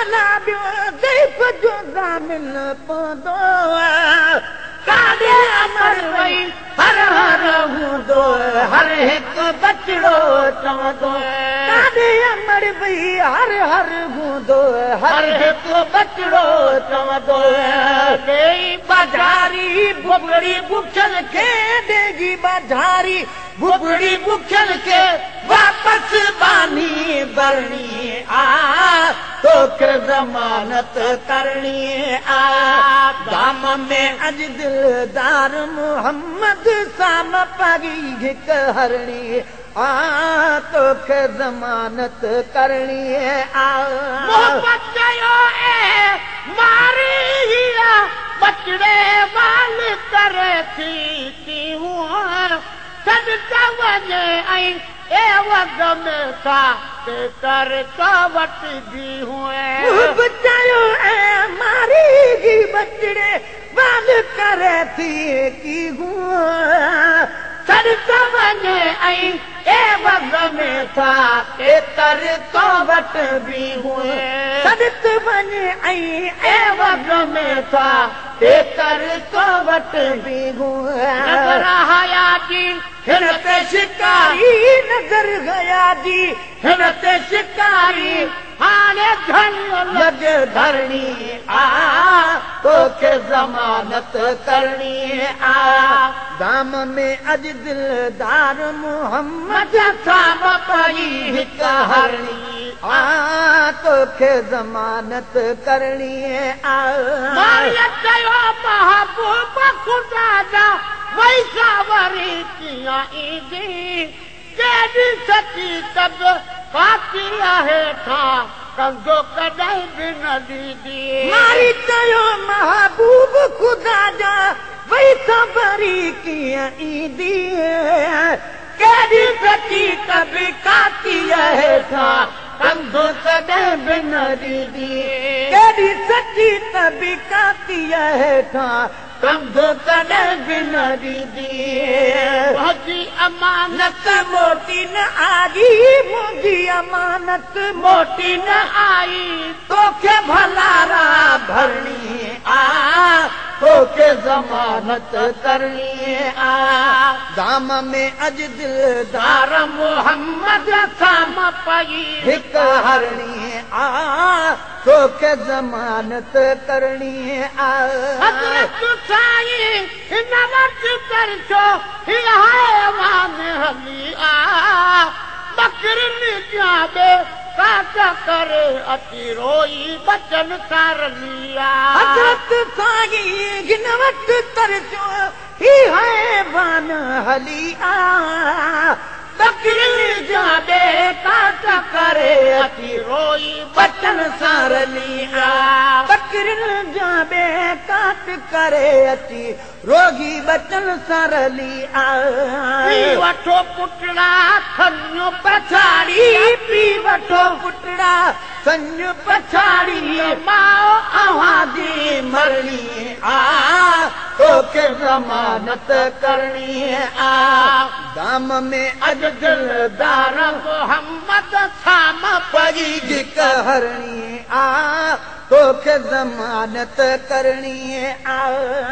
ڀلا ٻيو ضعيف جو ضامن پوندو ڪاڏي امڙ وئي هر هر هوندو هر هڪ ٻچڙو چوندو ڪاڏي امڙ وئي هر هر هوندو هر هڪ ٻچڙو چوندو ڏيئي بازاري ببڙي بکيل کي ڏيئي بازاري ببڙي بکيل کي واپس ٻانهي ڀرڻي آ توکي ضمانت ڪرڻي آ دام ۾ اڄ دلدار محمد سام پئي هڪ هرڻي آ توکي ضمانت ڪرڻي آ محبت ڪيو اي ماري ٻچڙي وال ڪري ٿي ڪيون ڇڏ ته وڃي ۽ عيوض ۾ ٿا تي تو وٽ بيهون محبت ڪيو اي ماري ٻچڙي وال ڪري ٿي ڪيون ڇڏ ته وڃي ۽ عيوض ۾ ٿا تي تو وٽ بيهون ڇڏ ته وڃي ۽ عيوض ۾ ٿا تي تو وٽ بيهون نظر حيا جي هن تي شڪاري نظر حيا جي هن تي شڪاري هاڻي لڳ ڌرڻي آ توکي ضمانت ڪرڻي آ دام ۾ اڄ دلدار محمد سام پئي هڪ هرڻي آ توکي ضمانت ڪرڻي آ ماريءَ چيو محبوب خدا جا وئي وري ڪيئن ايندي ڪهڙي سچي تب ڪاتي آهي ڇا ڪنڌو ڪڏهن به نه ڏيندي ماري چيو محبوب خدا جا وئي وري ڪيئن ايندي ڪهڙي سچي تب ڪاتي آهي ڇا ڪنڌو ڪڏهن به نه ڏيندي ڪهڙي سچي تب ڪاتي آهي ڇا ڪنڌ ڪڏهن به نه ڏيندي منهنجي امانت موٽي نه آئي منهنجي امانت موٽي نه آئي توکي ڀلارا ڀرڻي آ توکي ضمانت ڪرڻي آ دام ۾ اڄ دلدار محمد سام پئي هڪ هرڻي آ توکي ضمانت ڪرڻي آ حضرت سائين هن وٽ ترسيو هيءَ حيوان هلي آ ٻڪرين جا ٻي ڪاٽ ڪري اچي روئي ٻچن سان رلي آ حضرت سائين هن وٽ ترسيو هيءَ حيوان هلي آ ٻڪرين جا ٻي ڪاٽ ڪري اچي روئي ٻچن سان رلي آ ٻڪرين جا ٻي ڪاٽ ڪري اچي روڳي ٻچن سان رلي آ پي وٺو پٽڙا ٿڃ پڇاڙي پي وٺو پٽڙا ٿڃ پڇاڙي ماءُ اوهان جي مرڻي آ توکي ضمانت ڪرڻي آ دام ۾ اڄ دلدار محمد سام پئي هڪ هرڻي آ توکي ضمانت ڪرڻي آ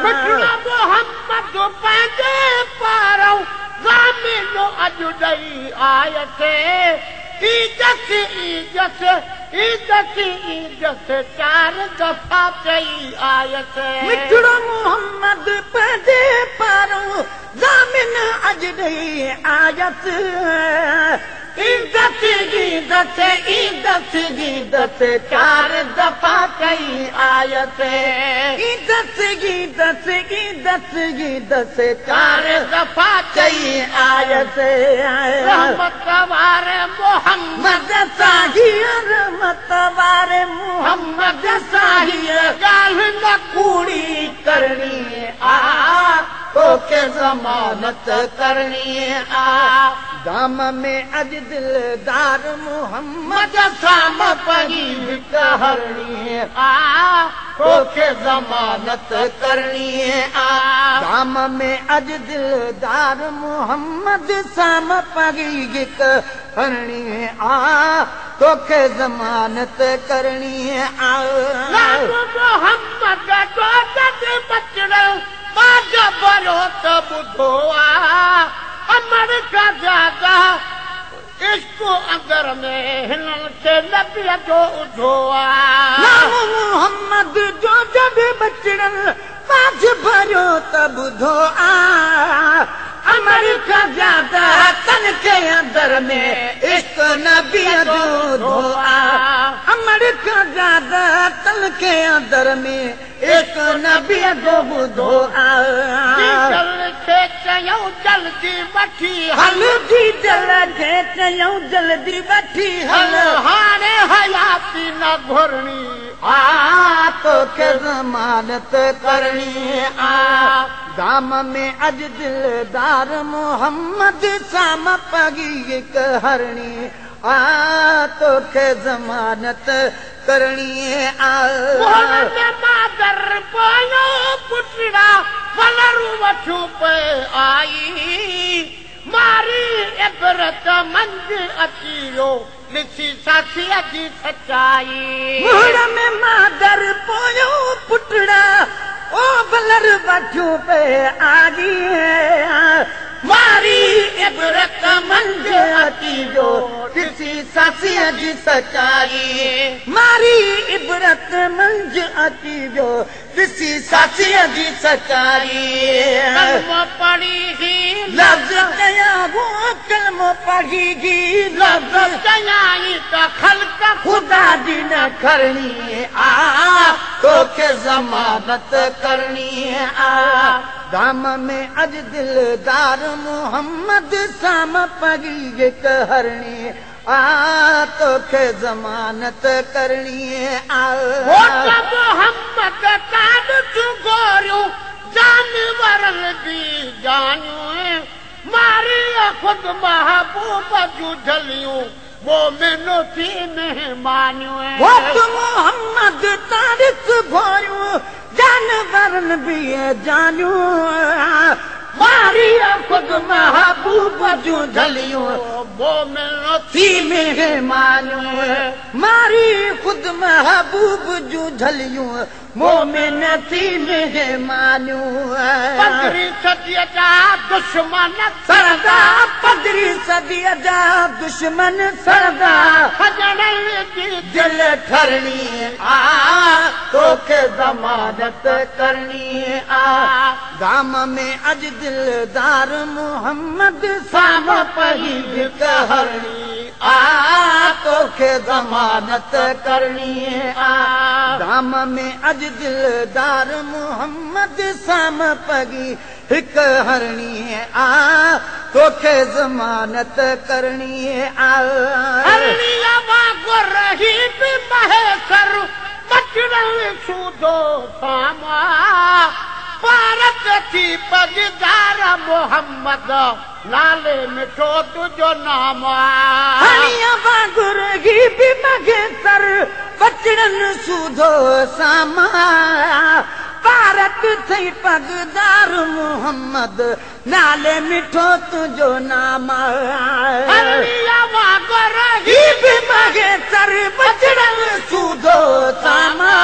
مٺڙو محمد پنهنجي پارون ضامن اڄ ڏيئي آيس ايندس ايندس ايندس ايندس چار دفعا چئي آيس مٺڙو محمد پنهنجي پارون ضامن اڄ ڏيئي آيس ايندس ايندس ايندس ايندس چار دفعا چئي آيس ايندس ايندس ايندس ايندس چار دفعا چئي آيس رحمت واري محمد ساهي رحمت واري محمد ساهي ڳالهه نه ڪوڙي ڪرڻي آ توکي ضمانت ڪرڻي آ دام ۾ اڄ دلدار محمد سام پئي هڪ هرڻي آ توکي ضمانت ڪرڻي آ دام ۾ اڄ دلدار محمد سام پئي هڪ هرڻي آ. तोखे ज़मानत करणी आ। मोहम्मद जो जॾहिं बचड़ो बाज भरियो त ॿुधो आ, अमर खां ज़्यादा इश्क अंदर में हिननि खे नबीअ जो उधो आ। मोहम्मद जो जॾहिं बचड़नि बाज भरियो त ॿुधो आ, अमर खां ज़्यादा तन खे अंदर में इश्क नबीअ जो उधो आ। अमर खां ज़्यादा तन खे अंदर में इश्क नबीअ जो ॿुधो आ। खे चयूं जल्दी वठी हल, जी जल खे चयूं जल्दी वठी हल, हाणे हयाती न घुरणी आ, तोखे ज़मानत करणी आ। दाम में अॼु दिलदार मोहम्मद सां पगी हिकु हरणी आ, तोखे ज़मानत करणी आ। मादर पायो पुटड़ा वलरू वठियूं पए आई, मारी इबरत मंज अची वियो ॾिसी साथीअ जी सचाई। मुड़ में मादर पोयो पुटड़ा ओ बलर वठियूं पे आई, मारी इबरत मंज अची वियो ॾिसी सासीअ जी सचाई। मारी इबरत मंज अची वियो ॾिसी सासीअ जी सचाई। कलमो पढ़ी ही लफ़्ज़ कयां, कलमो पढ़ी ही लफ़्ज़ चयाई त ख़ल्क ख़ुदा जी न करणी आ, तोखे ज़मानत करणी आ। दाम में अॼु दिलदार मोहम्मद सां पगी हिकु हरणी आ, तोखे ज़मानत करणी आ। मोहम्मद तां गोरियूं जानवरनि बि जानियूं, मारी ख़ुदि महबूब जूं झलियूं मोमिन थी महिमानियूं। मोहम्मद तारिस गोरियूं जानवरनि बि जानियूं, मारी ख़ुदि महबूब जूं झलियूं मोमिन थी महिमानियूं। मारी ख़ुदि महबूब जूं झलियूं मोमिन थी महिमानियूं। पंद्रहीं सदीअ जा दुश्मन सड़ंदा, पंद्रहीं सदीअ जा दुश्मन सड़ंदा, सॼणनि जी दिल ठरणी आ, तोखे ज़मानत करणी आ। दाम में अॼु दिलदार मोहम्मद सां पई हिकु हरणी आ, तोखे ज़मानत करणी आ। दाम में अॼु दिलदार मोहम्मद सां पगी हिकु हरणी आ, तोखे ज़मानत करणी आ। हरणीअ वांगुरु ही बि महेसर बचड़नि सूधो सामा, पारत थी पगदार मोहम्मद नाले मिठो तुंहिंजो नाम। हरणीअ वांगुरु ही बि महेसर बचड़नि सूधो सामा, पारत थई पगदार मोहम्मद नाले मिठो तुंहिंजो नाम। हरणीअ वांगुरु ही बि महेसर बचड़नि सूधो सामा,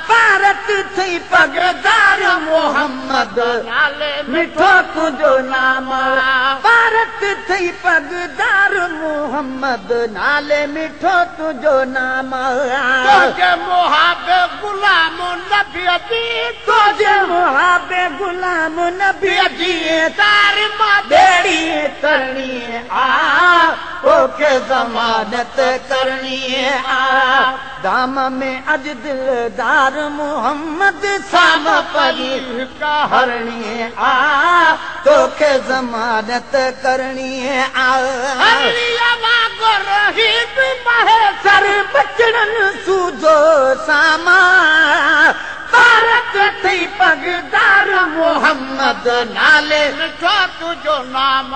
पारत थई पगदार मोहम्मद नाले मिठो तुंहिंजो नाम। पारत थई पगदार मोहम्मद नाले मिठो तुंहिंजो नाम। तुंहिंजे मुहाबे गुलाम नबी जी, तुंहिंजे मुहाबे गुलाम नबी जी, तार मां ॿेड़ी तरणी आ, तोखे ज़मानत करणी आ। दाम में अॼु दिलदार मोहम्मद सां पगी हिकु हरणी आ, तोखे ज़मानत करणी आ। हरणीअ वांगुरु ही बि महेसर बचड़नि सूधो सामा, पारत थई पगदार मोहम्मद नाले मिठो तुंहिंजो नाम।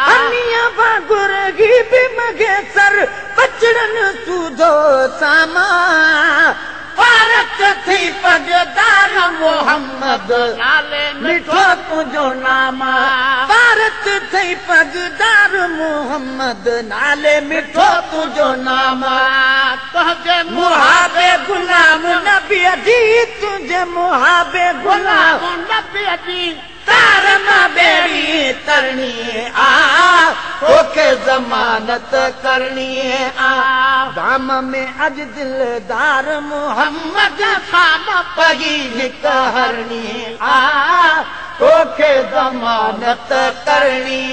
हरणीअ वांगुरु ही बि महेसर बचड़नि सूधो सामा, पारत थई पगदार मोहम्मद नाले मिठो तुंहिंजो नाम पारत थई पगदार मोहम्मद नाले मिठो तुंहिंजो नाम तुंहिंजे मुहाबे गुलाम नबी जी तुंहिंजे मुहाबे गुलाम नबी जी तार मां ॿेड़ी तरणी आ तोखे ज़मानत करणी आ दाम में अॼु दिलदार मोहम्मद सां पगी हिकु हरणी आ तोखे ज़मानत करणी।